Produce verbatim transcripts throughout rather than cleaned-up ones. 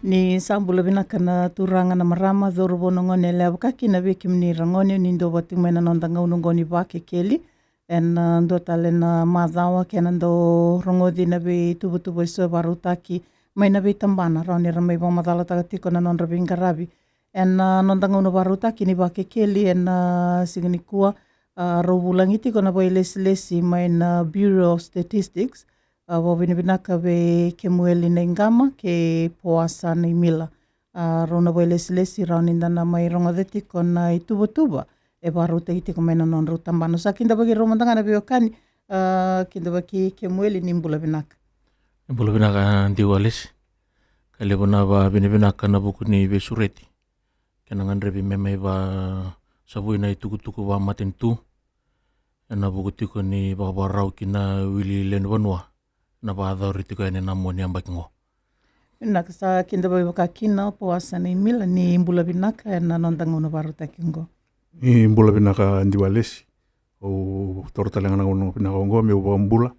Ni sa bula vinaka na turaga, na marama, cauravou, na gone yalewa, vaka kina vei kemuni ra gone ni dau vati mai na noda gauna oqo ni Vakekeli. Ena dua tale na macawa kena dau rogoci na veituvatuva eso e vakarautaki mai na veitabana, rawa ni ra mai vakamacalataka tiko na nodra veiqaravi ena noda gauna vakarautaki ni Vakekeli ena siga nikua. A, rau vulagi tiko na vakailesilesi mai na Bureau of Statistics, a, vakavinavinaka vei Kemueli Naiqama kei Poasa Naimila. A, rau na vakailesilesi, rawa ni da na mai rogoca tiko na ituvatuva e vakarautaki tiko mai na nodrau tabana. Sa kidavaki rau mada ga na veiwekani, a, kidavaki Kemueli, ni bula vinaka. Ni bula vinaka Diwalesi. Ka levu na vakavinavinaka ena vuku ni veisureti kei na gadrevi me mai vakasavui na itukutuku vakamatanitu ena vuku tiko ni vakavakarau ki na wili lewe ni vanua na vakayacori tiko yani ena mua ni yabaki oqo. Vinaka, sa kidavaki vaka kina Poasa Naimila, ni bula vinaka ena noda gauna vakarautaki oqo. Ni bula vinaka Diwalesi. Au taura tale ga na gauna vinaka oqo meu vakabula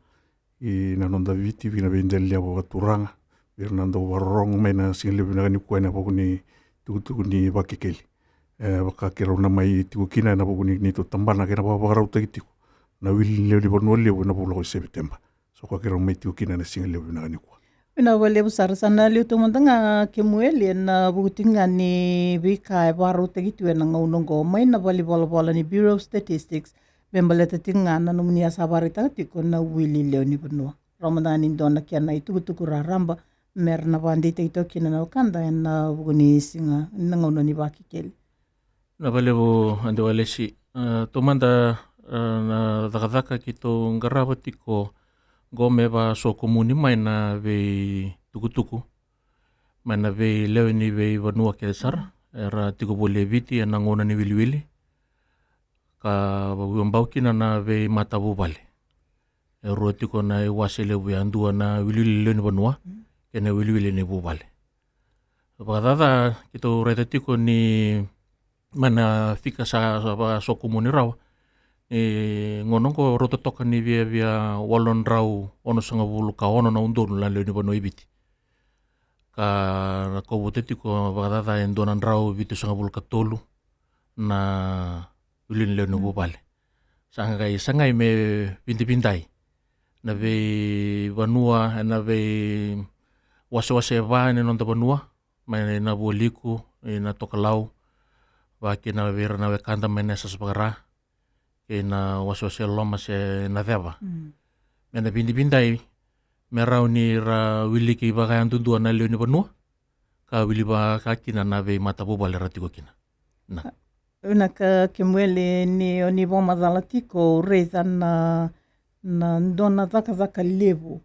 ina noda Viti, vei na veidalilia vakaturaga, vei ira na dau vakarorogo mai na siga levu vinaka nikua ena vuku ni tukutuku ni Vakekeli. E, vaka keirau na mai tiko kina ena vuku ni neitou tabana kei na vakavakarautaki tiko na wili ni lewe ni vanua levu ena vula ko Sepiteba. So vaka keirau mai tiko kina ena siga levu vinaka nikua. Vinaka vakalevu sara. Sa na liu tu mada ga Kemueli ena vuku tiko ga ni veika e vakarautaki tu ena gauna oqo mai na valenivolavola ni Bureau of Statistics me baleta tiko ga na nomuni a sa vakaraitaka tiko na wili lewe ni vanua. Rawa mada ga ni dua na kena itukutuku raraba me ra na vakadeitaki toka kina na wekada ena vuku ni siga, na gauna ni Vakekeli. Na vakalevu Diwalesi. E, taumada, e, na cakacaka keitou qarava tiko oqo me vakasokomuni mai na veitukutuku mai na veilewe ni veivanua kece sara era tiko voli e Viti ena gauna ni wiliwili, ka vakavuvale kina na veimatavuvale. E rua tiko na iwase levu, e dua na wiliwili lewe ni vanua kei na wiliwili ni vuvale. Vakacaca, keitou raica tiko ni mai na fika sa, sa vakasokomuni rawa, ni gauna oqo rauta toka ni viavia walu na drau onosagavulu ka ono na udolu na lewe ni vanua i Viti. Ka na kovuta tiko vakacaca e dua na drau vitusagavulu ka tolu na wili ni lewe ni vuvale. Sa qai sagai me vidavidai na veivanua ena veiwasewase e va ni noda vanua, mai na Vualiku, ina Tokalau, vaka kina vei ira na wekada mai na yasayasa vakaRa, kei na wasewase e loma se na ceva. Me na vidavidai me rawa ni ra wiliki vakayadudua na lewe ni vanua, ka wili vaka kina na veimatavuvale ra tiko kina. Na. Vinaka Kemueli, ni o ni vakamacala tiko, au raica na, na dua na cakacaka levu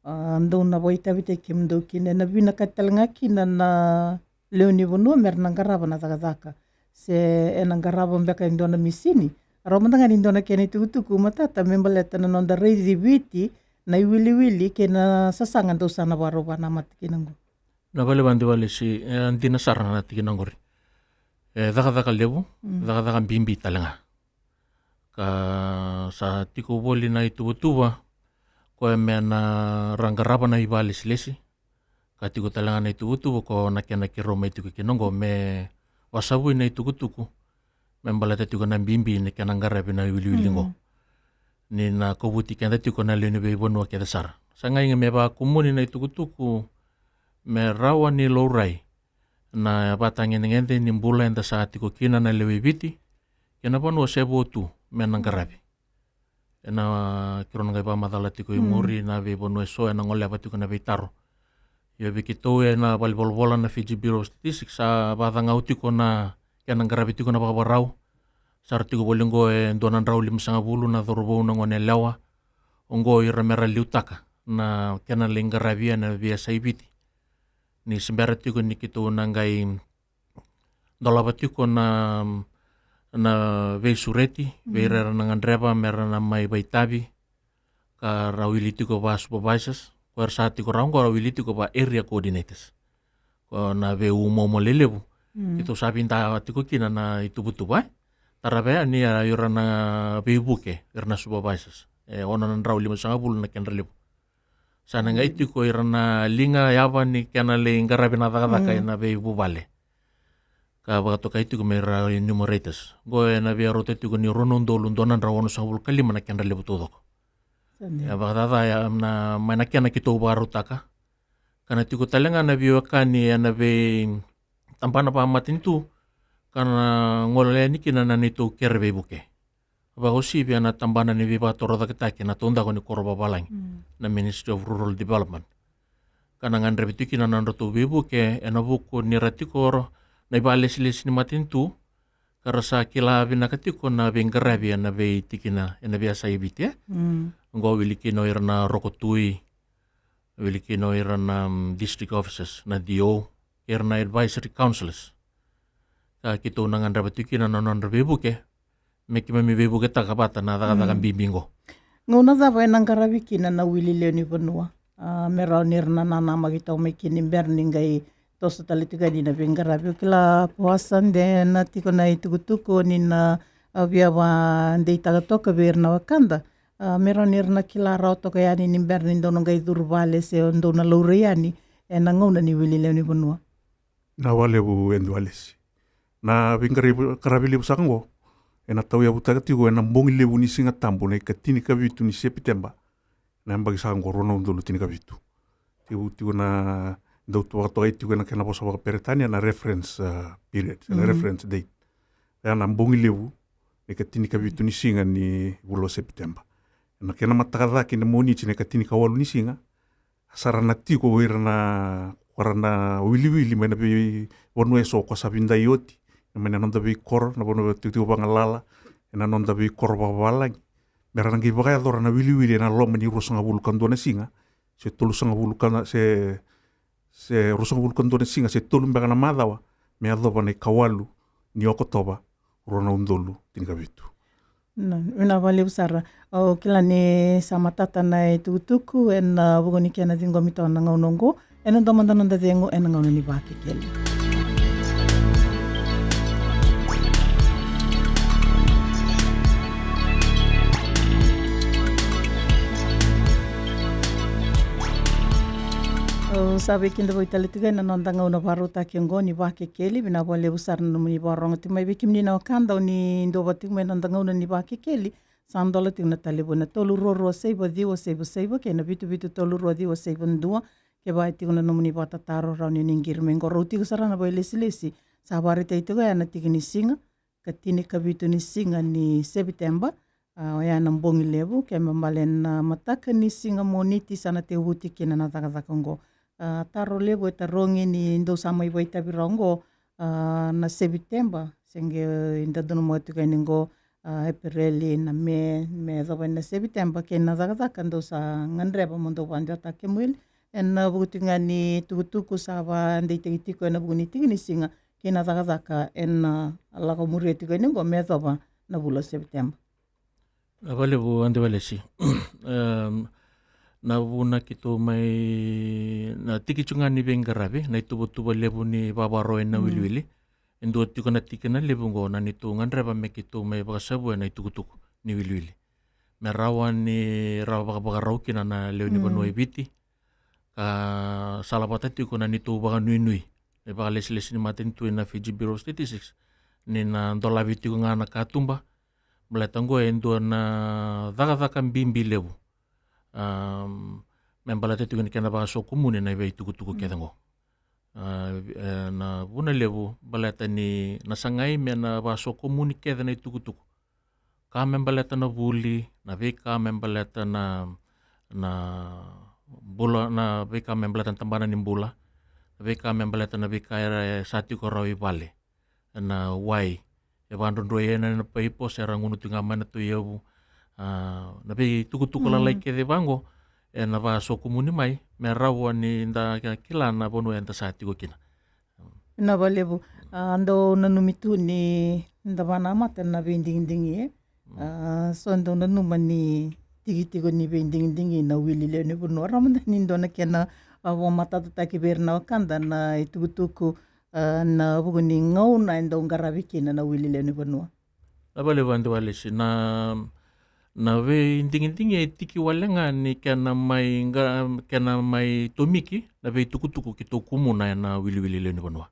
a dou na vakaitavitaki kemudou kina, ena vinakati tale ga kina na lewe ni vanua me ra na qarava na cakacaka, se ena qarava beka e dua na misini. Rawa mada ga ni dua na kena itukutuku matata me baleta na noda raici Viti na iwiliwili kei na sasaga dou sa na vakarau vakanamata kina oqo. Na valevale Diwalesi, e dina sara na tikina oqori. E cakacaka levu, cakacaka bibi tale ga. Ka sa tiko voli na ituvatuva koya me na ra qarava na ivakalesilesi. Ka tiko tale ga na ituvatuva ko na kena keirau mai tiko kina oqo me vakasavui na itukutuku me baleta tiko na bibi ni kena qaravi na iwiliwili oqo. Ni na kovuti keda tiko na lewe ni veivanua kece sara. Sa qai me vakakumuni na itukutuku me rawa ni laurai na vatagedegede ni bula eda sa tiko kina na lewe i Viti kei na vanua se vo tu me na qaravi. Ena keirau na qai vakamacala tiko i muri na veivanua eso ena goleva tiko na veitaro. Io, vei keitou ena valenivolavola na Fiji Bureau of Statistics sa vakacagau tiko na kena qaravi tiko na vakavakarau. Sa ra tiko voli oqo e dua na drau limasagavulu na cauravou, na goneyalewa oqo ira me ra liutaka na kena lai qaravi ena veiyasai Viti. Ni se bera tiko ni keitou na qai dolava tiko na, na veisureti vei ira era na gadreva me ra na mai vakaitavi, ka ra wili tiko vaka supervisors, ko era sa tiko rawa oqo ra wili tiko vaka area coordinators. Ko na veiumauma lelevu keitou sa vidua tiko kina na ituvatuva e tarava yani, a, ira na veivuke, ira na supervisors. E ono na drau limasagavulu na kedra levu. Sa na qai tiko ira na liga yava ni kena lai qaravi na cakacaka ena veivuvale. Ka vakatokai tiko me ira enumerators. Qo ena via rauta tiko ni rua na udolu dua na drau onosagavulu ka lima na kedra levu taucoko. E vakacaca ya na mai na kena keitou vakarautaka. Ka na tiko tale ga na veiwekani ena vei tabana vakamatanitu ka na gole yani kina na neitou kere veivuke. Vakauasivi ena tabana ni veivakatorocaketaki ena taudaku ni koro vavalagi, na Ministry of Rural Development. Ka na gadreva tiko kina na nodratou veivuke ena vuku ni ra tiko na ivakalesilesi ni matanitu, ka ra sa kila vinaka tiko na veiqaravi ena veitikina ena veiyasai Viti. Oqo wili kina o ira na rokotui, wili kina o ira na district officers, na D O, ira na advisory councillors. Ka keitou na gadreva tiko kina na nodra veivuke me keimami veivuketaka vata na cakacaka bibi qo. Gauna cava ena qaravi kina na wili lewe ni vanua, a, me rawa ni ra na nanamaki toka mai kina ni bera ni qai toso tale tiko yani na veiqaravi? O kila, Poasa, de na tiko na itukutuku ni na, a, via vakadeitaka toka vei ira na wekada, a, me rawa ni ra na kila rawa toka yani ni bera ni dou na qai curu vale se dou na laurai yani ena gauna ni wili lewe ni vanua. Na vakalevu Edi Walesi. Na veiqaravi levu saka oqo ena tauyavutaka tiko ena bogi levu ni Siga Tabu na ikatinikavitu ni Sepiteba na yabaki saka oqo, rua na udolu tinikavitu. Tiko, tiko na, dau tu vakatokai tiko ena kena vosa vakaperetania na reference, a, period, na reference date. Oya na bogi levu na ikatinikavitu ni siga ni vula o Sepiteba. Na kena mataka cake na Moniti na ikatinikawalu ni siga, sa ra na tiko o ira na, ko ra na wiliwili mai na veivanua eso ko sa vidai oti, mai na noda veikoro, na vanua tikotiko vagalala, ena noda veikoro vakavalagi, me ra na qai vakayacora na wiliwili ena loma ni ruasagavulu ka dua na siga se tolusagavulu ka, se, se ruasagavulu ka dua na siga se tolu beka na macawa, me yacova na ikawalu ni Okotova, rua na udolu tinikavitu. Na, vinaka vakalevu sara. Au kila ni sa matata na itukutuku ena vuku ni kena ciqomi toka na gauna oqo ena dua mada noda cegu ena gauna ni Vakekeli. Au sa veikidavaki tale tiko ena noda gauna vakarautaki oqo ni Vakekeli. Keli, vinaka vakalevu sara na nomuni vakarorogo tiko mai. Vei kemuni na wekada o ni duavata tiko mai ena noda gauna ni Vakekeli, sa dola tiko na talevoni na tolu rua rua saiva ciwa saiva saiva kei na vitu vitu tolu rua ciwa saiva dua. Kevaka e tiko na nomuni vakatataro, rawa ni o ni qiri mai qo. Rau tiko sara na vakailesilesi, sa vakaraitaki tiko ya na tiki ni siga, ikatinikavitu ni siga ni Sepiteba, a, oya na bogi levu, kena ibalebale na mataka ni siga Moniti sa na tekivu tiko kina na cakacaka oqo. A, taro levu e tarogi ni dou sa mai vakaitavi rawa oqo, a, na Sepiteba, se qai da donumaka tiko yani oqo, a, Epereli, na Me, me yacova yani na Sepiteba, kei na cakacaka dou sa gadreva mo dou vakadewataka kemuni. Ena vuku tiko ga ni tukutuku sa vakadeitaki tiko ena vuku ni tiki ni siga kei na cakacaka ena, a, lako muria tiko yani oqo me yacova na vula o Sepiteba. Vinaka vakalevu Adi Walesi. Em, na vuna keitou mai na tiki tiko ga ni veiqaravi, na ituvatuva levu ni vakavakarau ena wiliwili. E dua tiko na tikina levu oqo na neitou gadreva me keitou mai vakasavuya na itukutuku ni wiliwili, me rawa ni rawa vakavakarau kina na lewe ni vanua e Viti. Ka salavata tiko na neitou vakanuinui, na ivakalesilesi ni matanitu ena Fiji Bureau of Statistics, ni na dolavi tiko ga na katuba. Baleta oqo e dua na cakacaka bibi levu, am, me baleta tiko ni kena vakasokumuni na veitukutuku kece oqo. A, e, na vuna levu baleta ni na sagai me na vakasokumuni kece na itukutuku. Ka me baleta na vuli, na veika me baleta na, na bula, na veika me baleta na tabana ni bula, na veika me baleta na veika era e sa tiko rawa i vale, na wai e vakadrodroi ena, ena paipo se ra gunu tiko ga mai na toiyavu. A, na veitukutuku lalai kece vaqo ena vakasokumuni mai me rawa ni da kila na vanua eda sa tiko kina. Vinaka vakalevu. A, dau nanumi tu ni da vakanamata na veidigidigi, e? A, so dau nanuma ni tiki tiko ni veidigidigi na wili lewe ni vanua. Rawa mada ni dua na kena, a, vakamatatataki vei ira na wekada na itukutuku, a, na vuku ni gauna e dau qaravi kina na wili lewe ni vanua. Vinaka vakalevu Adi Walesi. Na, Na veidigidigi e tiki wale ga ni kena mai ga, kena mai tomiki na veitukutuku keitou kumuna ena wiliwili lewe ni vanua.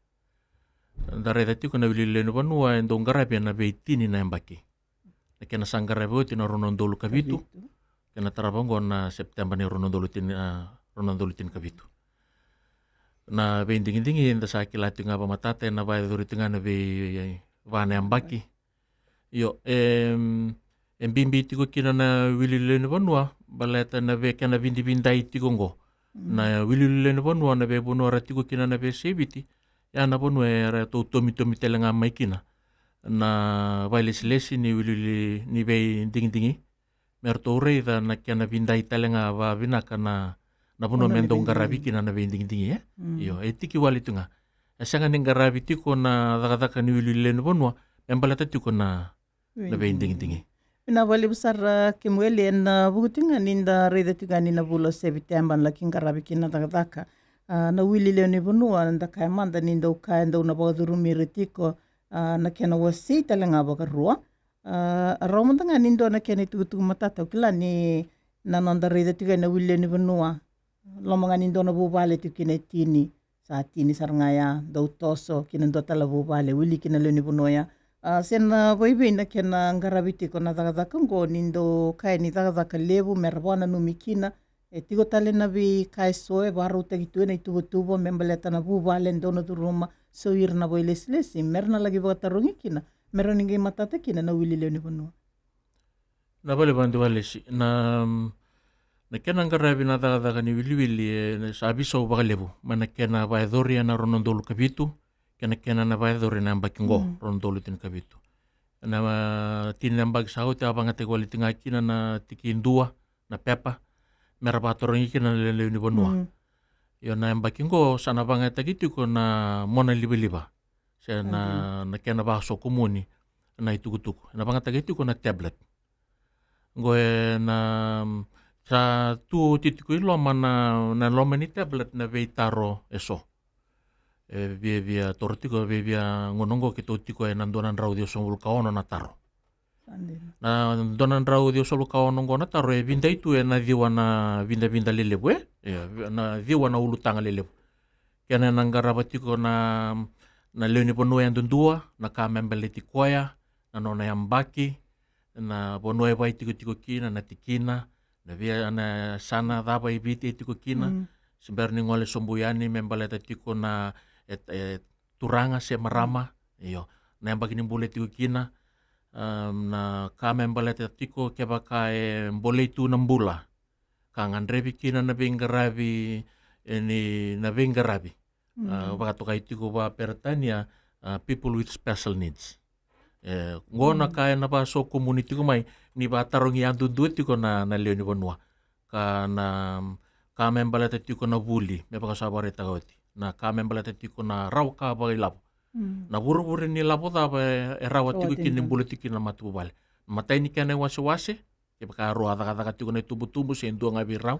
Da raica tiko na wiliwili lewe ni vanua e dau qaravi ena veitini na yabaki. Na kena sa qaravi oti na rua na udolu ka vitu, kena tarava oqo na Sepiteba ni rua na udolu tini, a, rua na udolu tini ka vitu. Na veidigidigi da sa kila tiko ga vakamatata ena vakayacori tiko ga na vei va na yabaki. Io, e, e bibi tiko kina na wiliwili lewe ni vanua baleta na vei kena vidividai tiko oqo. Na wiliwili lewe ni vanua, na veivanua era tiko kina na veiyasai Viti, ya na vanua era tou tomitomi tale ga mai kina na vakailesilesi ni wiliwili ni veidigidigi, me ratou raica na kena vidai tale ga vakavinaka na, na vanua me dau qaravi kina na veidigidigi, e? Io, e tiki wale tu ga. E sega ni qaravi tiko na cakacaka ni wiliwili lewe ni vanua me baleta tiko na, na veidigidigi. Vinaka vakalevu sara Kemueli, ena vuku tiko ga ni da raica tiko ga ni na vula o Sepiteba na laki qaravi kina na cakacaka. A, na wili lewe ni vanua, da kaya mada ni dau kaya dau na vakacurumi ira tiko, a, na kena wasei tale ga vakarua. A, rawa mada ga ni dua na kena itukutuku matata, au kila ni na noda raica tiko ena wili lewe ni vanua, loma ga ni dua na vuvale tiko kina e tini, sa tini sara ga ya, dau toso ki na dua tale vuvale, wili ki na lewe ni vanua ya. A, se na vaivei na kena qaravi tiko na cakacaka oqo ni dau kaya ni cakacaka levu me ra vakananumi kina, e tiko tale na veika eso e vakarautaki tu ena ituvatuva me baleta na vuvale dau na curuma, so ira na vakailesilesi me ra na laki vakatarogi kina, me ra ni qai matata kina na wili lewe ni vanua. Na vale vadi valesi na, na kena qaravi na cakacaka ni wiliwili, e, sa visau vakalevu mai na kena vakayacori ena rua na udolu ka vitu kei na kena na vakayacori na yabaki qo, rua na udolu tini ka vitu. Na, a, tini na yabaki sa oti a vagataki wale tiko ga kina na tiki dua na pepa me ra vakatarogi kina na lewe ni vanua. Io, na yabaki qo sa na vagataki tiko na mona livaliva se na, na kena vakasokomuni na itukutuku, ena vagataki tiko na tablet. Qo ena, sa tu oti tiko i loma na, na loma ni tablet na veitaro eso. E viavia toro tiko, e viavia gauna oqo keitou tiko ena dua na drau ciwasagavulu ka ono na taro. Na dua na drau ciwasagavulu ka ono oqo na taro e vidai tu ena ciwa na vidavida lelevu, e? Io, na ciwa na ulutaga lelevu. Kena ena qarava tiko na, na lewe ni vanua yadudua, na ka me baleti koya, na nona yabaki, na vanua e vakaitikotiko kina, na tikina, na via, na yasana cava e Viti e tiko kina. Se bera ni gole sobu yani me baleta tiko na, e, e, turaga se marama. Io, na yabaki ni bula e tiko kina, a, na ka me baleta tiko kevaka e bolei tu na bula ka gadrevi kina na veiqaravi, e, ni na veiqaravi. A, vakatokai tiko vakaperetania, a, people with special needs. E, qo na ka ena vakasokomuni tiko mai ni vakatarogi yadudua tiko na, na lewe ni vanua. Ka na, ka me baleta tiko na vuli, me vaka sa vakaraitaka oti. Na ka me baleta tiko na rawa ka vakailavo. Na vurevure ni lavo cava e, e rawa tiko kina ni bula tiko kina na matavuvale. Matai ni kena iwasewase, kevaka rau a cakacaka tiko na itubutubu se dua ga vei rau.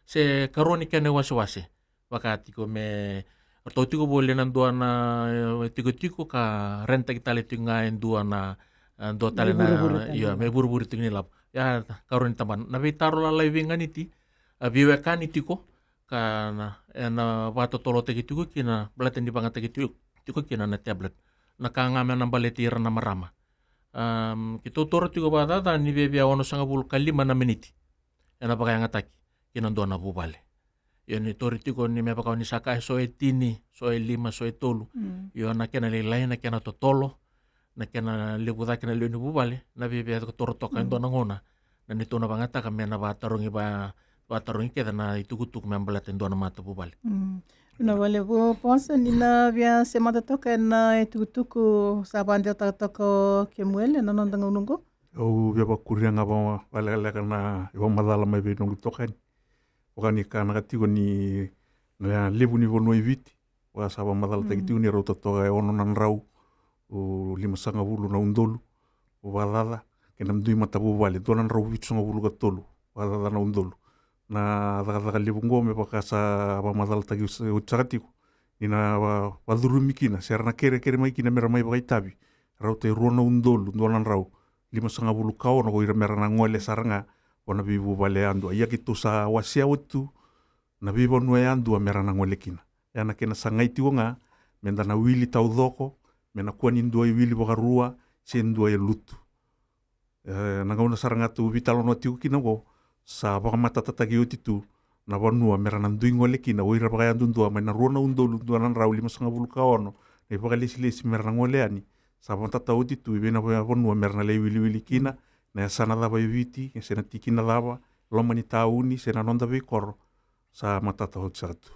Se karua ni kena iwasewase, vaka tiko me ratou tiko voli ena dua na, e, tikotiko ka renitaki tale tiko ga e dua na, e, dua tale na, io, me vurevure tiko ni lavo. Ya, karua ni tabana. Na veitaro lalai veiganiti, a, veiwekani tiko, ka na, ena vakatotolotaki tiko kina, baleta ni vagataki tiko, tiko kina na tablet. Na ka ga me na baleti ira na marama. Am, keitou toro tiko vakacaca ni viavia onosagavulu ka lima na miniti ena vakayagataki ki na dua na vuvale. Io, ni tori tiko ni me vaka ni sa kaya so e tini, so e lima, so e tolu. Io, na kena lailai, na kena totolo, na kena levu cake na lewe ni vuvale, na viavia toro toka e dua na gauna. Na neitou na vagataka me na vatarogi, va, vatarogi kece na itukutuku me baleta e dua na matavuvale. Na vale vo posa ni na via semata toka ena itukutuku sa vadewataka toka o Kemuele ena noda gauna oqo. Au via vakuria ga vakalekaleka na ivakamacala mai vei noqu itokani. Vaka ni kanaka tiko ni na levu ni vanua i Viti. Vaka sa vakamacalataki tiko ni rauta toka e ono na drau limasagavulu na udolu vakacaca, kei na dui matavuvale dua na drau vitusagavulu ka tolu vakacaca na udolu. Na cakacaka levu oqo me vaka sa vakamacalataki oti saka tiko ni na vakacurumi kina se ra na kerekere mai kina me ra mai vakaitavi, rauta e rua na udolu dua na drau limasagavulu ka ono ko ira mera na gole sara ga vua na veivuvale yadua. Ia keitou sa wasea oti tu na veivanua yadua mera na gole kina. Ia na kena sagai tiko ga meda na wili taucoko, me na kua ni dua e wili vakarua se dua e lutu. E, na gauna sara ga tou veitalanoa tiko kina oqo, sa vakamatatataki oti tu na vanua mera na dui gole kina o ira vakayadudua mai na rua na udolu dua na drau limasagavulu ka ono na ivakalesilesi mera na gole yani. Sa vamatata oti tu i vei na vanua mera na lai wiliwili kina, na yasana cava e Viti, se na tikina cava, loma ni tauni se na noda veikoro, sa matata oti saka tu.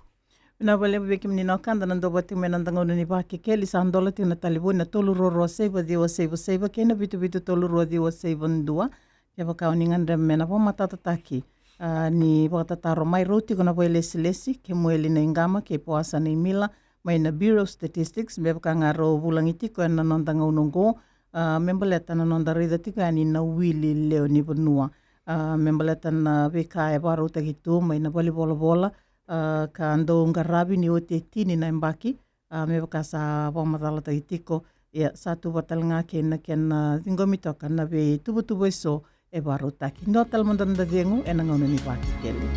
Vinaka vakalevu vei kemuni na wekada na dau vata tiko mai na noda gauna ni Vakekeli. Sa dola tiko na talevoni na tolu rua rua saiva ciwa saiva saiva kei na vitu vitu tolu rua ciwa saiva dua. Kevaka o ni gadreva me na vakamatatataki, a, ni vakatataro mai, rau tiko na vakailesilesi Kemueli Naiqama kei Poasa Naimila mai na Bureau of Statistics, me vaka ga rau vulagi tiko ena noda gauna oqo, a, me baleta na noda raica tiko yani na wili lewe ni vanua, a, me baleta na veika e vakarautaki tu mai na valenivolavola, a, ka dau qaravi ni oti e tini na yabaki, a, me vaka sa vakamacalataki tiko. Ia, sa tu vata tale ga kei na kena ciqomi toka na veituvatuva eso e vakarautaki. Dua tale mada na noda cegu ena gauna ni Vakekeli.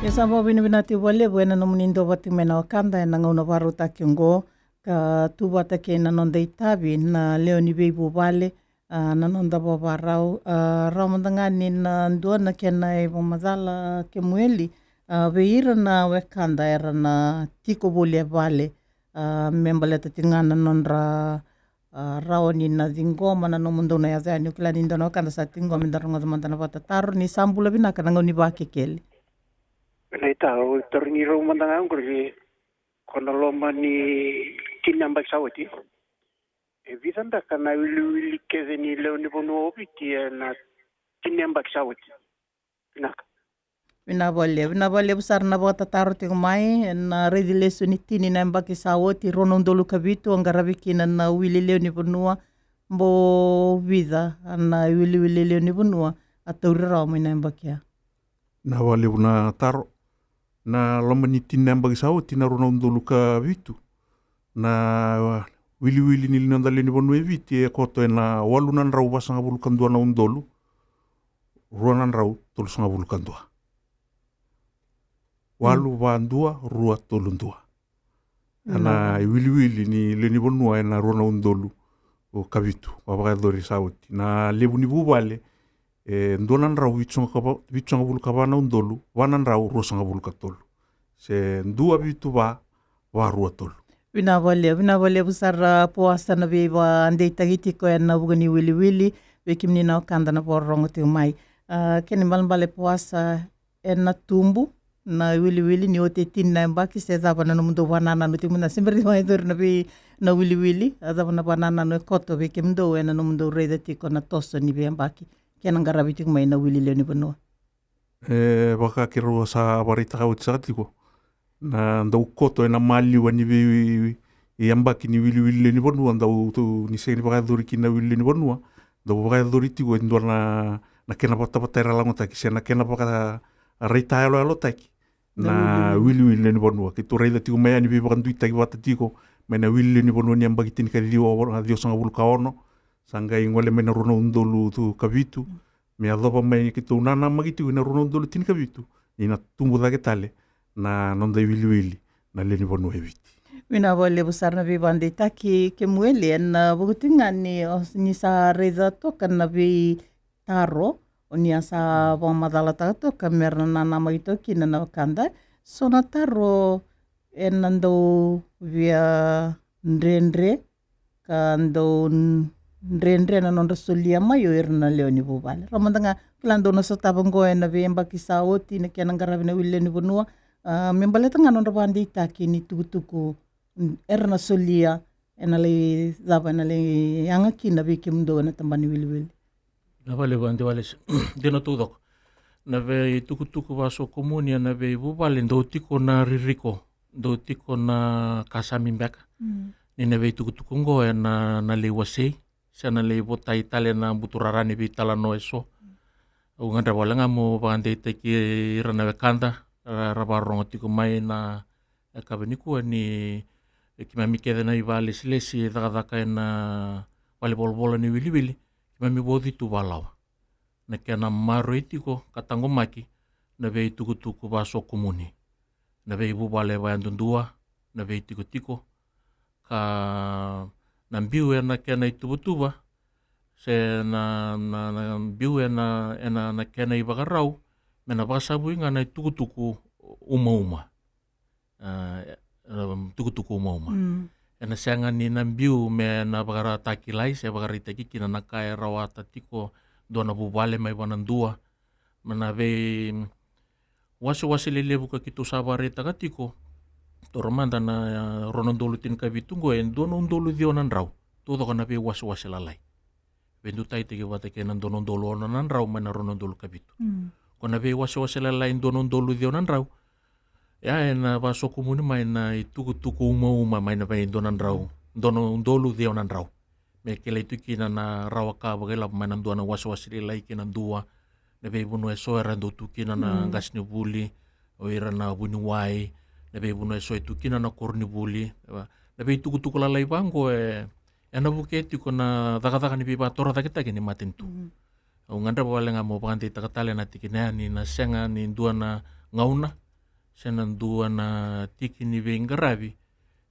Ia, sa vakavinavinaka tiko vakalevu ena nomuni dau vata tiko mai na wekada ena gauna vakarautaki oqo, ka tu vata kei na noda itavi na lewe ni veivuvale, a, na noda vakavakarau, a, rawa mada ga ni na dua na kena ivakamacala Kemueli, a, vei ira na wekada era na tiko voli e vale, a, me baleta tiko ga na nodra, a, rawa ni na ciqoma na nomudou na yaco yani. Au kila ni dua na wekada sa tiko qo, meda rogoca mada na vakatataro. Ni sa bula vinaka, na gauna ni Vakekeli. Vinaka, au tarogi rau mada ga oqori, ko na loma ni tini na yabaki sa oti, e vica beka na wiliwili kece ni lewe ni vanua o Viti ena tini na yabaki sa oti? Vinaka. Vinaka vakalevu, vinaka vakalevu sara na vakatataro tiko mai. Ena raici lesu ni tini na yabaki sa oti, rua na udolu ka vitu, a qaravi kina na wili lewe ni vanua. Bau vica na wiliwili lewe ni vanua a tauri rawa mai na yabaki ya? Vinaka vakalevu na taro. Na loma ni tini na yabaki sa oti, na rua na udolu ka vitu, na wiliwili ni noda lewe ni vanua e Viti e koto ena walu na drau vasagavulu ka dua na udolu rua na drau tolusagavulu ka dua. Walu va dua rua tolu dua. Ena iwiliwili ni lewe ni vanua ena rua na udolu ka vitu, vakayacori sa oti. Na levu ni vuvale e dua na drau vitusagavulu ka va na udolu va na drau ruasagavulu ka tolu, se dua vitu va va rua tolu. Vinaka vakalevu, vinaka vakalevu sara Poasa na veivakadeitaki tiko ena vuku ni wiliwili. Vei kemuni na wekada na vakarorogo tiko mai, a, kena ibalebale Poasa, ena tubu na wiliwili ni oti e tini na yabaki, se cava na nomudou vakanananu tiko mada, se bera ni vakayacori na vei, na wiliwili, a cava na vakanananu e koto vei kemudou ena nomudou raica tiko na toso ni veiyabaki kei na qaravi tiko mai na wili lewe ni vanua? E, vaka keirau sa vakaraitaka oti saka tiko, na dau koto ena maliwa ni veiyabaki ni wiliwili lewe ni vanua, dau tu ni sega ni vakayacori kina na wili lewe ni vanua, dau vakayacori tiko e dua na, na kena vatavata era lagotaki se na kena vakaraita yaloyalotaki na wiliwili lewe ni vanua. Keitou raica tiko mai yani veivakaduitaki vata tiko mai na wili lewe ni vanua ni yabaki tinikaciwa, ciwasagavulu ka ono, sa qai gole mai na rua na udolu tu ka vitu, me yacova mai keitou nanamaki tiko ena rua na udolu tinikavitu ni na tubu cake tale na noda iwiliwili na lewe ni vanua e Viti. Vinaka vakalevu sara na veivakadeitaki Kemueli, ena vuku tiko ga ni, o, ni sa raica toka na veitaro o ni a sa vakamacalataka toka mera na nanamaki toka kina na wekada. So na taro ena dau via dredre ka dau dredre na nodra solia mai o ira na lewe ni vuvale. Rawa mada ga, kila dou na sotava oqo ena veiyabaki sa oti na kena qaravi na wili lewe ni vanua, a, me baleta ga nodra vakadeitaki ni tukutuku era na solia, ena lai cava, ena lai yaga kina vei kemudou ena tabana ni wiliwili. Na vale va de wale se dina taucoko na veitukutuku vasokomuni ena veivuvale, dau tiko na ririko, dau tiko na kasami beka ni na veitukutuku oqo ena, na lai wasei se na lai votai tale na buturara ni veitalanoa eso. Au gadreva wale ga mo vakadeitaki ira na wekada ra, ra vakarorogo tiko mai na yakavi nikua ni keimami kece na ivakalesilesi e cakacaka ena valevolavola ni wiliwili, keimami vauci tu vakalawa. Na kena maroroi tiko ka taqomaki na veitukutuku vasokumuni, na veivuvale vakayadudua, na veitikotiko, ka na biu ena kena ituvatuva, se na, na, na biu ena, ena, na kena ivakarau, me na vakasavui ga na itukutuku umauma. Ah, e, um, tukutuku umauma. Mm. Ena sega ni na biu me na vakaratakilai se vakaraitaki kina na ka e rawata tiko dua na vuvale mai vua na dua. Me na vei, mm, wasewase lelevu ka keitou sa vakaraitaka tiko, taura mada na, ah, rua na udolu tinikavitu qo, e dua na udolu ciwa na drau. Taucoko na veiwasewase lalai. Veidutaitaki vata kei na dua na udolu ono na drau mai na rua na udolu ka vitu. Mm. Ko na veiwasewase lalai dua na udolu ciwa na drau. Ia, ena vasokumuni mai na itukutuku umauma mai na vei dua na drau, dua na udolu ciwa na drau. Me kilai tu kina na rawa ka vakailavo mai na dua na wasewase lalai kei na dua, na veivanua eso era dau tu kina na, mm, qasenivuli, o ira na vuniwai, na veivanua eso e tu kina na koronivuli, na veitukutuku lalai vaqo e, ena vukea tiko na cakacaka ni veivakatorocaketaki ni matanitu. Mhm. Au gadreva wale ga mo vakadeitaka tale na tikina ya ni na sega ni dua na gauna, se na dua na tiki ni veiqaravi,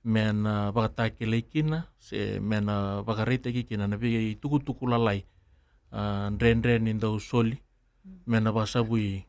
me na vakatakilai kina, se me na vakaraitaki kina na veitukutuku lalai, ah, dredre ni dau soli, me na vakasavui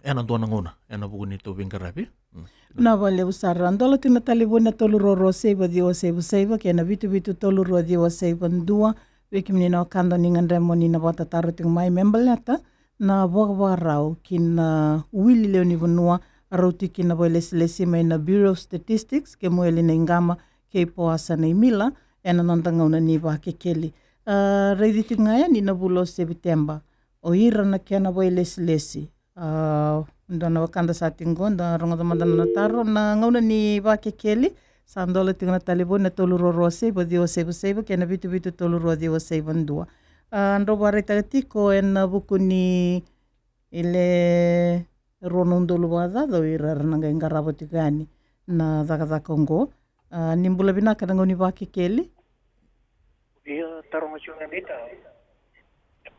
ena dua na gauna, ena vuku ni tou veiqaravi. Mm. Vinaka vakalevu sara. Dola tiko na talevoni na tolu rua rua saiva ciwa saiva saiva kei na vitu vitu tolu rua ciwa saiva dua. Vei kemuni na wekada ni gadreva mo ni na vakatataro tiko mai me baleta na vakavakarau ki na wili lewe ni vanua, rauti ki na vakailesilesi mai na Bureau of Statistics, kei Mueli na iqama, kei Poasa na imila, ena noda gauna ni vakekeli. Ah, raici tiko ga yani na vula o Sepiteba, o ira na kena vakailesilesi. Ah, dua na wekada sa tiko qo, da rogoca mada na taro, na gauna ni vakekeli, sa dola tiko na talevoni na tolu rua rua saiva ciwa saiva saiva kei na vitu vitu tolu rua ciwa saiva dua. Ah, drau vakaraitaka tiko ena vuku ni le rua na udolu vakacaca o ira era na qai qarava tiko yani na cakacaka oqo. Ah, ni bula vinaka na gauna ni vakekeli. Ia, taroga tiko ga ni da.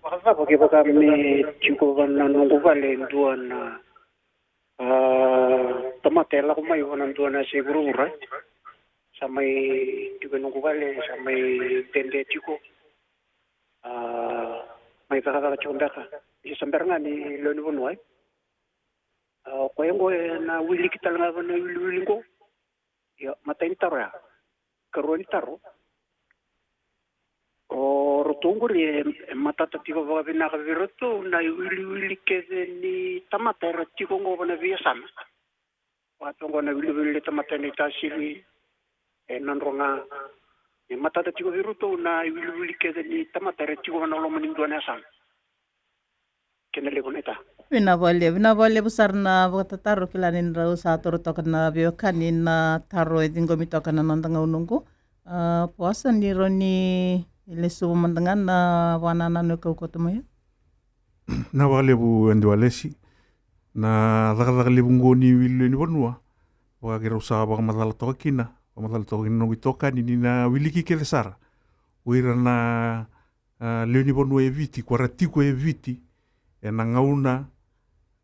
Vakacava kevaka me tiko va na noqu vale e dua na, ah, tamata e lako mai va na dua na yasai vuravura. Sa mai tiko e noqu vale, sa mai dede tiko. Ah, mai cakacaka tiko beka. Ia sa bera ga ni lewe ni vanua, e. Ah, o koya oqo ena wiliki tale ga va na wiliwili oqo. Ia, matai ni taro ya. Karua ni taro. O ratou oqori e, e matata tiko vakavinaka vei ratou na iwiliwili kece ni tamata era tiko oqo va na veiyasana. Vaka tu oqo na wiliwili ni tamata ena itasili, e nodra ga. E matata tiko vei ratou na iwiliwili kece ni tamata era tiko va na loma ni dua na yasana. Kena levu na ita. Vinaka vakalevu, vinaka vakalevu sara na vakatataro, kila ni drau sa toro toka na veiwekani na taro e ciqomi toka na noda gauna oqo. Ah, Poasa, ni rawa ni lesuva mada ga na vakanananu e kaukaua mai. Vinaka vakalevu Adi Walesi. Na cakacaka levu oqo ni wili lewe ni vanua, vaka keirau sa vakamacala toka kina, vakamacala toka kina noqu itokani, ni na wiliki kece sara o ira na ah, lewe ni vanua e Viti, ko ra tiko e Viti ena gauna,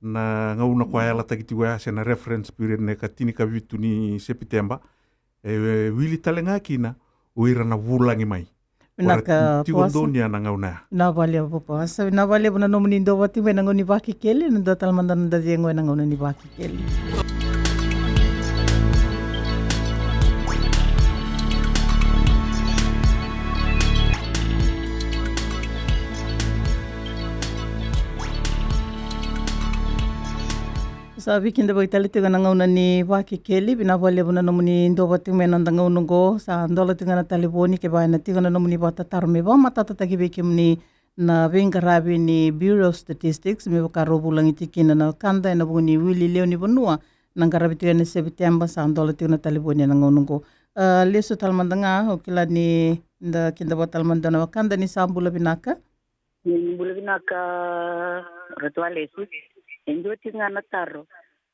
na gauna ko a yalataki tiko ya, se na reference period, na ikatinikavitu ni Sepiteba. E, e wili tale ga kina o ira na vulagi mai. Vinaka, ko ra tiko Poasa. Donuya na gauna ya. Vinaka vakalevu Poasa. Vinaka vakalevu na nomuni duavata tiko mai ena gauna ni vakekeli, na dua tale mada na noda cegu ena gauna ni vakekeli. Sa veikidavaki tale tiko na gauna ni vakekeli, vinaka vakalevu na nomuni duavata tiko mai ena noda gauna oqo, sa dola tiko ga na talevoni, kevaka ena tiko na nomuni vakatataro me vakamatatataki vei kemuni na veiqaravi ni Bureau of Statistics, me vaka rau vulagi tiko kina na wekada ena vuku ni wili lewe ni vanua, na qaravi tiko ena Sepiteba, sa dola tiko na talevoni ena gauna oqo. Ah, lesu tale mada ga, au kila ni da kidavaka tale mada na wekada, ni sa bula vinaka. Ni bula vinaka, Ratu Alesi. E dua tiko ga na taro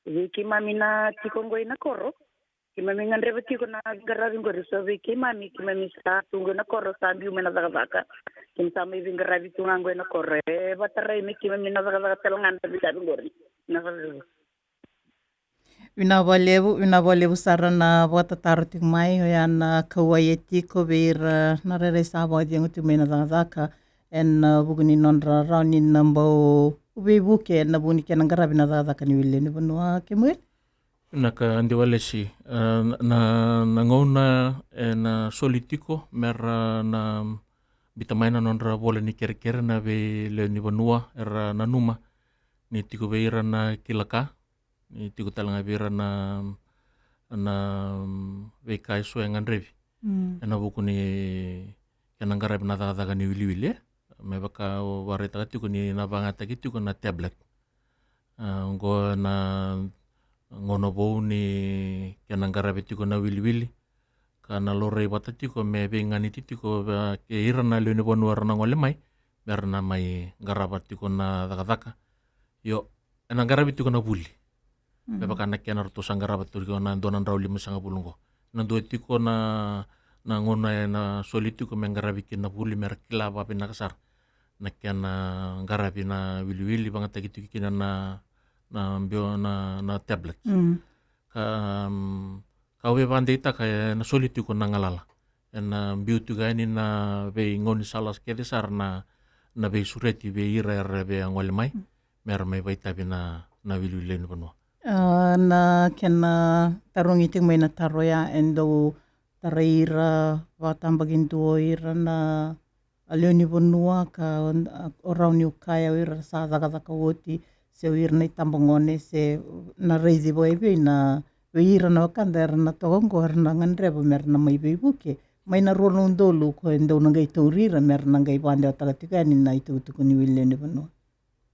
vei keimami na tiko oqo ina koro. Keimami gadreva tiko na veiqaravi oqori, so vei keimami, keimami sa tu oqo ina koro, sa biu mai na cakacaka. Keimami sa mai veiqaravi tu ga oqo ina koro. E vatarai me keimami na cakacaka tale ga na veiqaravi oqori. Na cakacaka. Vinaka vakalevu, vinaka vakalevu sara na vakatataro tiko mai, oya na kauwai e tiko vei ira na rairai sa vakacegu tiko mai na cakacaka ena, a, vuku ni nodra rawa ni na bau veivuke ena vuku ni kena qaravi na cakacaka ni wiliwili ni vanua. Kemuel? Vinaka Diwalesi, a, na, na gauna ena soli tiko mera na bita mai na nodra vola ni kerekere na veilewe ni vanua era nanuma ni tiko vei ira na kila ka, ni tiko tale ga vei ira na, na veika eso e gadrevi. Mm. Ena vuku ni kena qaravi na cakacaka ni wiliwili, e. Me vaka au vakaraitaka tiko ni na vakayagataki tiko na tablet. A, oqo na gauna vou ni kena qaravi tiko na wiliwili. Ka na laurai vata tiko me veiganiti tiko, a, kei ira na lewe ni vanua era na gole mai, mera na mai qarava tiko na cakacaka. Io, ena qaravi tiko na vuli. Mm. Me vaka na kena ratou sa qarava tiko na dua na drau limasagavulu oqo. Na dua tiko na, na gauna ena soli tiko me qaravi kina na vuli mera kila vakavinaka sara na kena qaravi na wiliwili, vakayagataki tiko kina na, na bio, na, na tablet. Mm. Ka, mm, ka au via vakadeitaka ena soli tiko na galala. Ena biu tiko yani na veigaunisala kece sara na, na veisureti vei ira era via gole mai. Mm. Mera mai vakaitavi na, na wiliwili ni vanua. A, na kena tarogi tiko mai na taro ya, e dau tarai ira vakatabakidua o ira na lewe ni vanua ka, a, o rawa niu kaya o ira sa cakacaka oti, se o ira na itabagone, se na raici vakaevei na, vei ira na wekada era na toka oqo era na gadreva mera na mai veivuke mai na rua na udolu, ko e dau na qai tauri ira mera na qai vakadewataka tiko yani na itukutuku ni wiliwili ni vanua.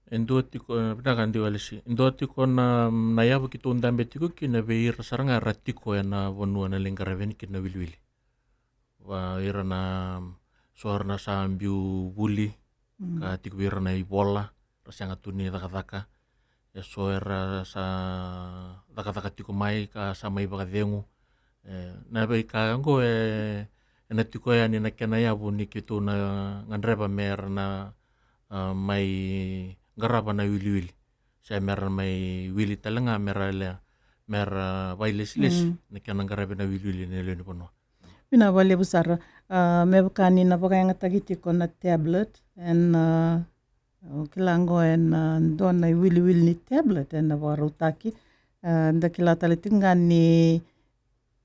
E dua tiko, e, vinaka Diwalesi. E dua tiko na, na yavu keitou dabe tiko kina vei ira sara ga era tiko ena vanua na lai qaravi yani kina na wiliwili. Va ira na, so era na sa biu vuli, mm, ka tiko vei ira na ivola, ra sega tu ni cakacaka. E so era sa cakacaka tiko mai ka sa mai vakacegu. E, na veika oqo e, ena tiko yani na kena yavu ni keitou na gadreva mera na, a, mai qarava na wiliwili. Se mera mai wili tale ga mera le, mera vailesilesi, mm, na kena qaravi na wiliwili ni lewe ni vanua. Vinaka vakalevu sara. A, me vaka ni na vakayagataki tiko na tablet, ena, a, au kila oqo ena, a, dua na iwiliwili ni tablet ena vakarautaki. A, da kila tale tiko ga ni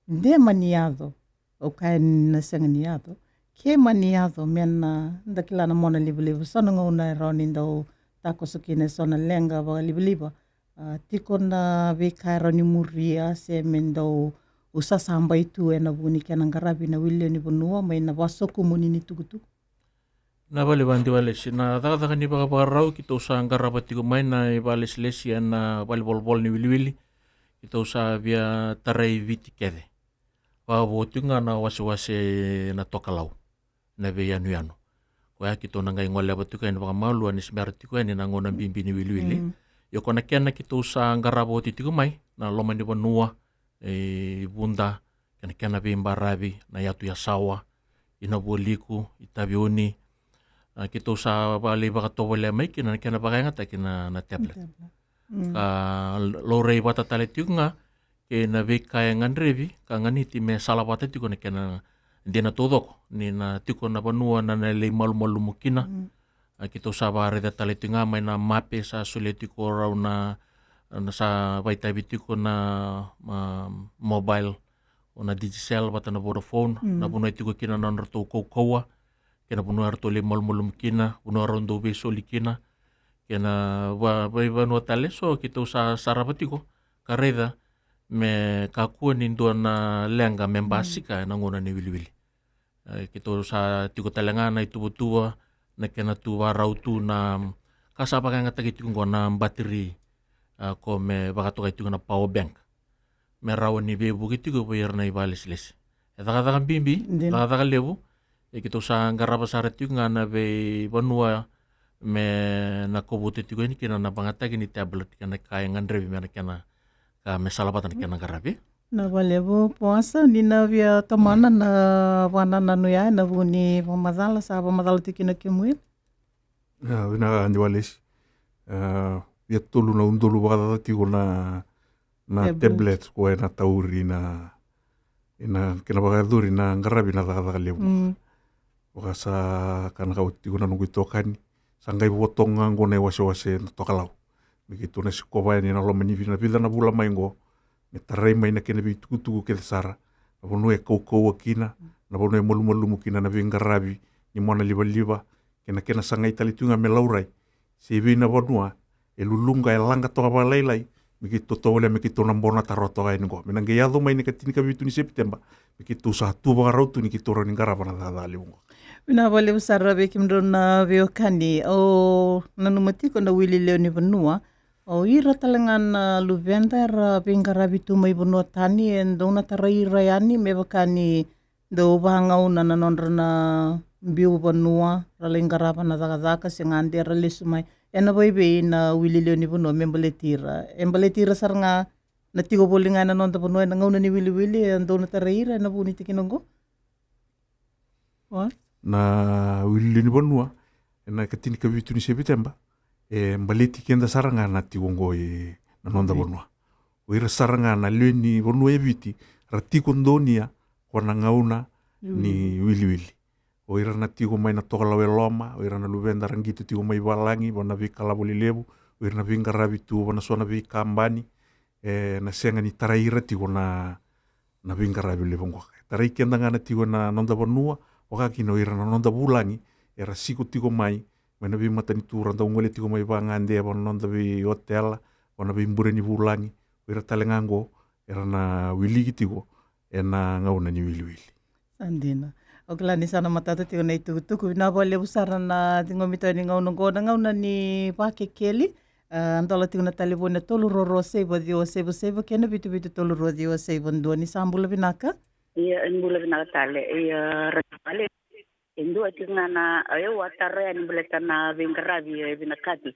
de mani yaco. Au kaya ni na sega ni yaco. Ke mani yaco, me na, da kila na mona livaliva, so na gauna e rawa ni dau takoso kina e so na leqa vakalivaliva. A, tiko na veika e rawa ni muria se me dau usasabai tu ena vuku ni kena qaravi na wiliwili ni vanua mai na vakasokumuni ni tukutuku. Na vale vadivalesi, na cakacaka ni vakavakarau keitou sa qarava tiko mai na ivalesilesi ena valevolavola ni wiliwili. Keitou sa via tarai Viti kece. Vakavo tiko ga na wasewase na tokalau, na veiyanuyanu. Koya keitou na qai goleva tiko yani vakamalua ni se bera tiko yani na gauna bibi ni wiliwili. Mm. Ia ko na kena keitou sa qarava oti tiko mai na loma ni vanua, e, i Vuda, kei na kena veibaravi, na yatu Yasawa, i Navualiku, i Taveuni. A, keitou sa vakalei vakatovolea mai kina na kena vakayagataki na, na tablet. Tablet. Mm. Ka laurai vata tale tiko ga kei na veika e gadrevi ka ganiti me salavata tiko na kena dina taucoko ni na tiko na vanua na, na lai malumalumu kina. Mm. A, keitou sa vakaraica tale tiko ga mai na mape sa solia tiko rau na, na sa vakaitavi tiko na, a, mobile, o na Digicel vata na Vodafone, mm, na vanua e tiko kina na nodratou kaukauwa, kei na vanua eratou lai malumalumu kina, vanua rau dau veisoli kina, kei na va-, veivanua tale eso keitou sa sarava tiko ka raica me kakua ni dua na leqa me, mm, basika ena gauna ni wiliwili. E, keitou sa tiko tale ga na ituvatuva, na kena tu vakarau tu na ka sa vakayagataki tiko oqo na batiri, a, ko me vakatokai tiko na power bank. Me rawa ni veivuke tiko vei ira na ivalesilesi. E cakacaka bibi, dina, cakacaka levu. E keitou sa qarava sara tiko ga na veivanua me na kovuta tiko yani kina na vagataki ni tablet kei na ka e gadrevi me na kena ka me salavata na kena qaravi. Na valevu Poasa, ni na via tomana na vanananu ya ena vuku ni vamacala sa vamacala tiko kina Kemuel. Vinaka Diwalesi. Via tolu na udolu vakacaca tiko na na tablet ko e na tauri na ina kena vakayacori na qaravi na cakacaka levu. Vaka sa ka na kau tiko na noqu itokani, sa qai votoga qo na iwasewase na tokalau me keitou na sikova yani na loma ni vica na vula mai qo, me tarai mai na kena veitukutuku kece sara, na vanua e kaukauwa kina, na vanua e malumalumu kina na veiqaravi ni mona livaliva, kei na kena sagai tale tu ga me laurai se vei na vanua e luluqa, e laqa toka vakalailai, me keitou tovolea me keitou na bona taro toka yani qo, me na qai yaco mai na ka tinikavitu ni Sepiteba, me keitou sa tu vakarau tu ni keitou rawa ni qarava na cakacaka levu qo. Vinaka vakalevu sara vei kemudrau na veiwekani. Au nanuma tiko na wili lewe ni vanua, o ira tale ga na luveda era veiqaravi tu mai vanua tani, e dou na tarai ira yani me vaka ni dou vagauna na nodra na biu vanua, ra lai qarava na cakacaka se gade ra lesu mai. Ena vaivei na wili lewe ni vanua me baleti ira? E baleti ira sara ga na tiko voli ga ena noda vanua ena gauna ni wiliwili, e dou na tarai ira ena vuku ni tikina oqo? Na wili lewe ni vanua ena ka tinikavitu ni Sepiteba e baleti keda sara ga na tiko oqo ena noda vanua. O ira sara ga na lewe ni vanua e Viti ra tiko donuya ko na gauna ni wiliwili. O ira na tiko mai na tokalau e loma, o ira na luveda ra qito tiko mai valagi, vana veikalavo lelevu, o ira na veiqaravi tu vana so na veikabani, e na sega ni tarai ira tiko na na veiqaravi levu qo. E tarai keda ga na tiko ena noda vanua, vaka kina o ira na noda vulagi era siko tiko mai mai na veimatanitu, ra dau gole tiko mai vagade, vana noda veiotela, vana veibure ni vulagi. O ira tale ga qo era na wiliki tiko ena gauna ni wiliwili. Sa dina. Au kila ni sa na matata tiko na itukutuku. Vinaka vakalevu sara na ciqomi toka ni gauna oqo, na gauna ni Vakekeli. A, dola tiko na talevoni na tolu rua rua saiva ciwa saiva saiva kei na vitu vitu tolu rua ciwa saiva dua. Ni sa bula vinaka. Ia, e bula vinaka tale. Ia, Ratu Vale, e dua tiko ga na, e, au a taro yani baleta na veiqaravi e vinakati.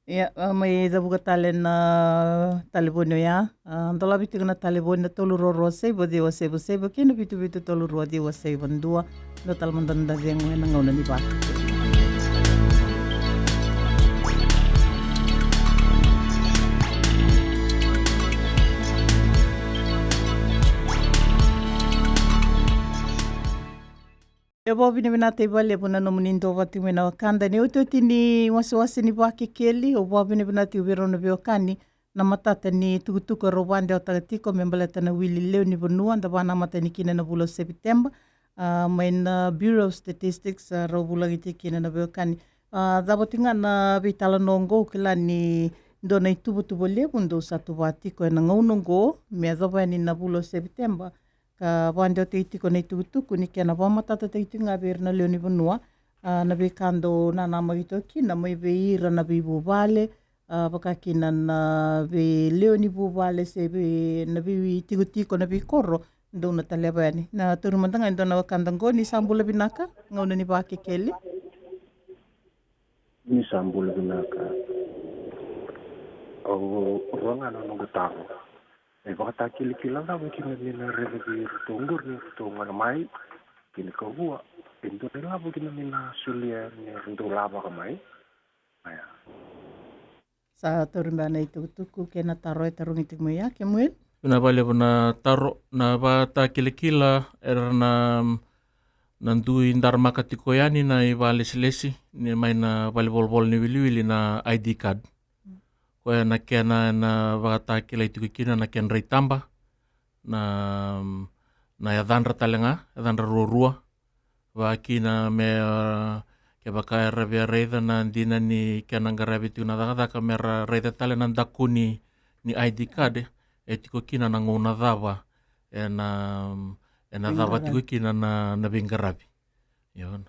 Ia, a, mai cavuka tale na talevoni oya. A, dolavi tiko na talevoni na tolu rua rua saiva ciwa saiva saiva kei na vitu vitu tolu rua ciwa saiva dua. Dua tale mada na cegu ena gauna ni Vakekeli. E vakavinavinataki vakalevu na nomuni duavata tiko mai na wekada ena iotioti ni wasewase ni Vakekeli. Au vakavinavinataka tiko vei rau na veiwekani na matata ni tukutuku e rau vakadewataka tiko me baleta na wili lewe ni vanua da vakanamata yani kina ena vula o Sepiteba. A, mai na Bureau of Statistics, a, rau vulagi tiko kina na veiwekani. A, cava tiko ga na veitalanoa oqo, au kila ni dua na ituvatuva levu dou sa tuva tiko ena gauna oqo me yacova yani na vula o Sepiteba, ka vakadewataki tiko na itukutuku ni kena vakamatatataki tiko ga vei ira na lewe ni vanua, a, na veika dou nanamaki toka kina mai vei ira na veivuvale, a, vaka kina na veilewe ni vuvale se vei na veitikotiko, na veikoro dou na taleva yani. Na tauri mada ga e dua na wekada qo. Ni sa bula vinaka, gauna ni Vakekeli. Ni sa bula vinaka. Au rua ga na noqu taro. E vakatakilakila cava kina ni na raica vei iratou qori ni ratou gole mai, kei na kavua e dua na ilavo kina ni na solia ni ratou lavaka mai. Aya. Sa tauri beka na itukutuku kei na taro e tarogi tiko mai ya, Kemuel. Vinaka vakalevu na taro, na vakatakilakila era na, na dui daramaka tiko yani na ivakalesilesi ni mai na valevolavola ni wiliwili na I D card. Koya na kena, na vakatakilai tiko kina na kedra itaba, na, na yacadra tale ga, yacadra ruarua. Vakakina me, a, kevaka era via raica na dina ni kena qaravi tiko na cakacaka, me ra raica tale na daku ni, ni I D card, e tiko kina na gauna cava ena, ena cava tiko kina na, na veiqaravi. Io,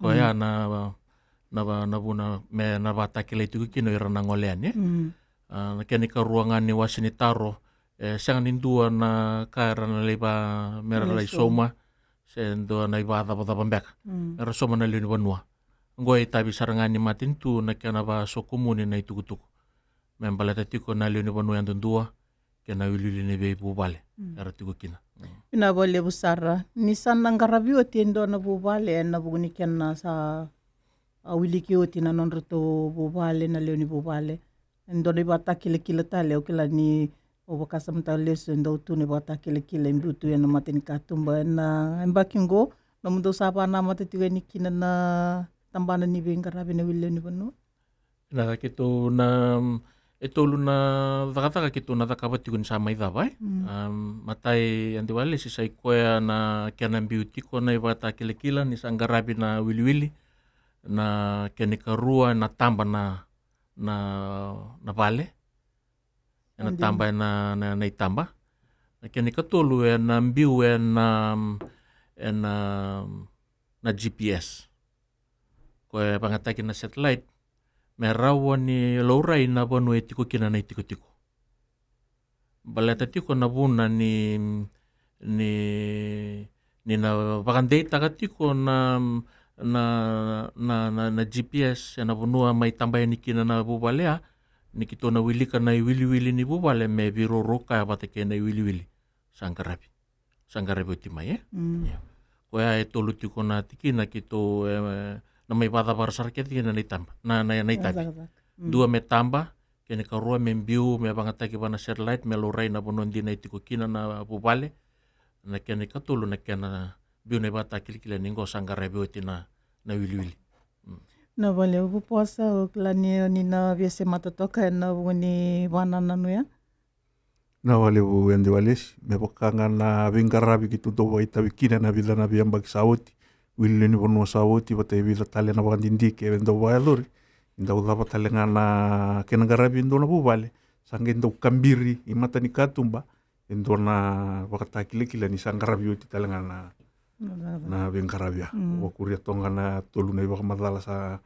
koya na, na, na vuna me na vakatakilai tiko kina o ira na gole yani, e. A, na kena ikarua ga ni wase ni taro, e sega ni dua na ka era na lai va, me ra lai sauma, se dua na ivakacavacava beka. Mm. Era sauma na lewe ni vanua. Oqo e itavi sara ga ni matanitu na kena vasokomuni na itukutuku me baleta tiko na lewe ni vanua yadudua kei na wiliwili ni veivuvale. Mm. Era tiko kina. Mm. Vinaka vakalevu sara. Ni sa na qaravi oti e dua na vuvale ena vuku ni kena sa, a, wiliki oti na nodratou vuvale na lewe ni vuvale. E dua na ivakatakilakila tale, au kila ni au vakasamataka lesu e dau tu na ivakatakilakila e biu tu ena matanikatuba ena yabaki oqo. Nomudou sa vakanamata tiko yani kina na tabana ni veiqaravi na wili lewe ni vanua? Na keitou na, e tolu na cakacaka keitou na cakava tiko ni sa mai cava, e? Mm. Am, matai, Adi Walesi, sa i koya na kena biu tiko na ivakatakilakila ni sa qaravi na wiliwili, na kena ikarua na taba na, na, na vale. Ena taba ena, na, na itaba. Na kena ikatolu ena biu ena, ena, na G P S. Ko e vagataki na satellite me rawa ni laurai na vanua e tiko kina na itikotiko. Baleta tiko na vuna ni, ni, ni na vakadeitaka tiko na, na, na, na, na G P S ena vanua mai taba yani kina na vuvale ya, ni keitou na wilika na iwiliwili ni vuvale me veiraurau kaya vata kei na iwiliwili sa qaravi. Sa qaravi oti mai, e? Mm. Ia. Koya e tolu tiko na tikina keitou, e, na mai vakacavara sara kece kina na itaba, na, na, na itavi. Cakacaka. Mm. Dua me taba, kena ikarua me biu, me vagataki vua na satellite, me laurai na vanua dina e tiko kina na vuvale. Na kena ikatolu na kena biu na ivakatakilakila ni qo sa qaravi oti na, na wiliwili. Mm. Na vale, au vuposa, au kila ni, ni na via semata toka ena vuku ni vakanananu ya. Na vale, au Adi Walesi, me vaka ga na veiqaravi keitou dau vakaitavi kina na vica na veiyabaki sa oti, wili lewe ni vanua sa oti, vata e vica tale na vakadidike e dau vakayacori. Dau cava tale ga na kena qaravi e dua na vuvale, sa qai dau kabiri i matanikatuba e dua na vakatakilakila ni sa qaravi oti tale ga na, na veiqaravi ya. Mm. Au vakuria toka ga na tolu na ivakamacala sa,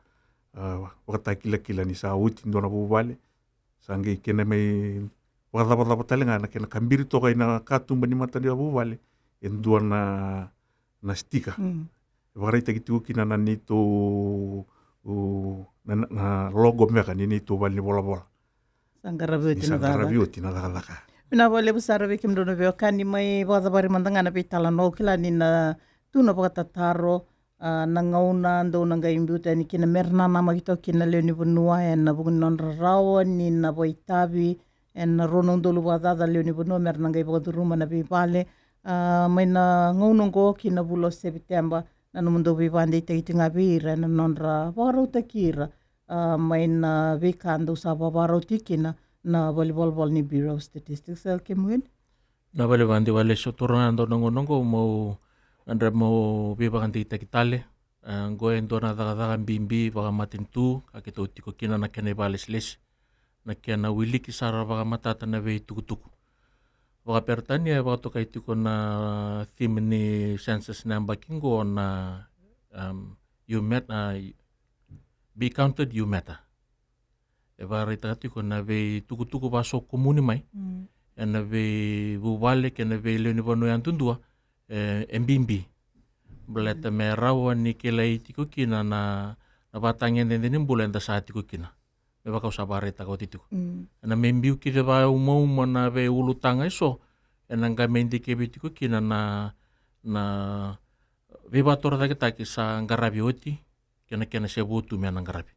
a, vakatakilakila ni sa oti e dua na vuvale. Sa qai kena mai vakacavacava tale ga na kena kabiri toka i na katuba ni mata ni vuvale e dua na, na stika. Mm. E vakaraitaki tiko kina na neitou, u, na, na, na logo beka ni neitou vale ni volavola. Sa qaravi oti na cakacaka. Sa qaravi oti na cakacaka. Vinaka vakalevu sara vei kemudrau na veiwekani, mai vakacavari mada ga na veitalanoa, au kila ni na tu na vakatataro, a, na gauna dou na qai biuta yani kina me ra nanamaki toka kina na lewe ni vanua ena vuku ni nodra rawa ni na vakaitavi ena rua na udolu vakacaca lewe ni vanua me ra na qai vakacuruma na veivale. A, mai na gauna oqo ki na vula o Sepiteba, na nomudou veivakadeitaki tiko ga vei ira ena nodra vakarautaki ira, a, mai na veika dou sa vakavakarau tiko kina na valenivolavola ni Bureau of Statistics, a, kemu wili. Na vale vakadeitaki, Adi Walesi, au taura ga e dua na gauna oqo meu gadreva meu veivakadeitaki tale. E, oqo e dua na cakacaka bibi vakamatanitu ka keitou tiko kina na kena ivakalesilesi, na kena wiliki sara vakamatata na veitukutuku. Vakaperitania e vakatokai tiko na theme ni census na yabaki oqo na, um, you mat-, a, be counted, you matter. E vakaraitaka tiko na veitukutuku vasokomuni mai, mm, ena veivuvale kei na veilewe ni vanua yadudua, e, e bibi. Baleta, mm, me rawa ni kilai tiko kina na, na vatagedegede ni bula eda sa tiko kina. Me vaka au sa vakaraitaka oti tiko. Mm. Ena mai biu kece vakaumauma na veiulutaga eso, ena qai mai dikevi tiko kina na, na veivakatorocaketaki sa qaravi oti, kei na kena se vo tu me na qaravi.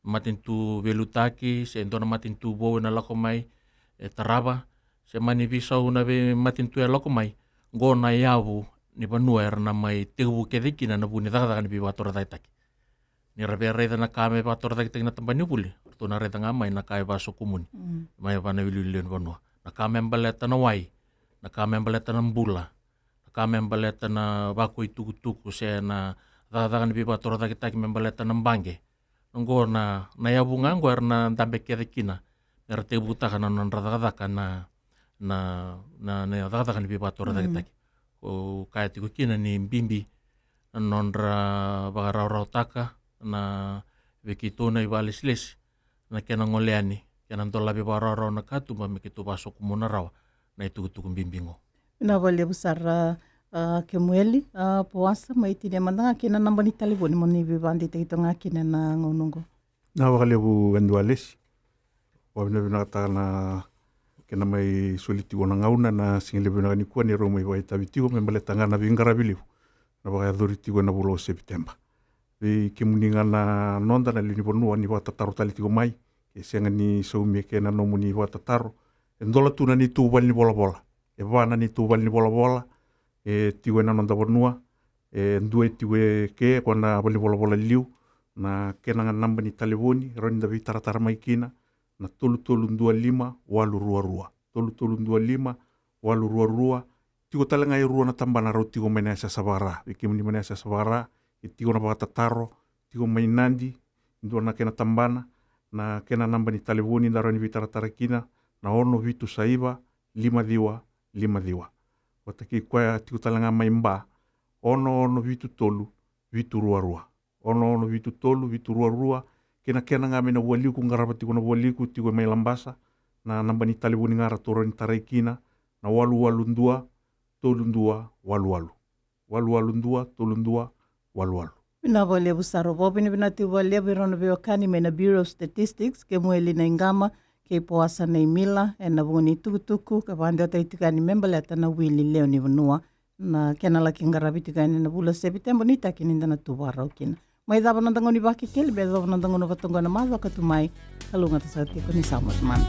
Matanitu veiliutaki, se dua na matanitu vou ena lako mai, e tarava, se mani veisau na veimatanitu e lako mai, oqo na yavu ni vanua era na mai tekivu kece kina na vu ni cakacaka ni veivakatorocaketaki. Ni ra via raica na ka me vakatorocaketaki na tabana ni vuli, ratou na raica ga mai na ka e vasokomuni, mm, mai vua na wiliwili lewe ni vanua. Na ka me baleta na wai, na ka me baleta na bula, na ka me baleta na vakuaitukutuku se na cakacaka ni veivakatorocaketaki me baleta na baqe. Oqo na, na yavu ga oqo era na dabe kece kina me ra tekivutaka na nodra cakacaka na, na, na, na cakacaka ni veivakatorocaketaki. Mm. Au kaya tiko kina ni bibi na nodra vakarawarawataka na, vei keitou na ivakalesilesi, na kena gole yani, kena dolavi vakarawarawa na katuba me keitou vasokomuna rawa na itukutuku bibi oqo. Vinaka vakalevu sara, A, Kemueli, a, Poasa, mai tinia mada ga kei na naba ni talevoni mo ni veivakadeitaki toka ga kina ena gauna oqo. Na vakalevu Adi Walesi. Vakavinavinakataka na kena mai soli tiko na gauna na siga levu vinaka nikua ni rau mai vakaitavi tiko me baleta ga na veiqaravi levu na vakayacori tiko ena vula o Sepiteba. Vei kemuni ga na noda na lewe ni vanua ni vakatataro tale tiko mai, ke sega ni saumi eke na nomuni vakatataro, e dola tu na neitou vale ni volavola. E va na neitou vale ni volavola e tiko ena noda vanua. E dua e tiko eke, koya na vale ni volavola liu. Na kena ga naba ni talevoni rawa ni da veitaratara mai kina na tolu tolu dua lima walu rua rua. Tolu tolu dua lima walu rua rua. Tiko tale ga e rua na tabana rau tiko mai na yasayasa vaka-Ra. Vei kemuni mai na yasayasa vaka-Ra, e tiko na vakatataro, tiko mai Nadi, e dua na kena tabana. Na kena naba ni talevoni da rawa ni veitaratara kina na ono vitu saiva lima ciwa lima ciwa. Vata kei koya tiko tale ga mai Ba, ono ono vitu tolu vitu rua rua. Ono ono vitu tolu vitu rua rua. Kei na kena ga mai na Vualiku, qarava tiko na Vualiku, tiko mai Labasa, na naba ni talevoni ga ratou rawa ni tarai kina na walu walu dua tolu dua walu walu. Walu walu dua tolu dua walu walu. Vinaka vakalevu sara. Vakavinavinaka tiko vakalevu i rau na veiwekani mai na Bureau of Statistics, Kemueli Naiqama kei Poasa Naimila, ena vuku ni tukutuku ka vakadewataki tiko yani me baleta na wili lewe ni vanua. Na kena laki qaravi tiko yani ena vula o Sepiteba, nuitaki ni da na tu vakarau kina. Mai cava noda gauna ni Vakekeli, me yacova noda gauna vata oqo ena macawa ka tu mai. Kalougata saka tiko, ni sa moce mada.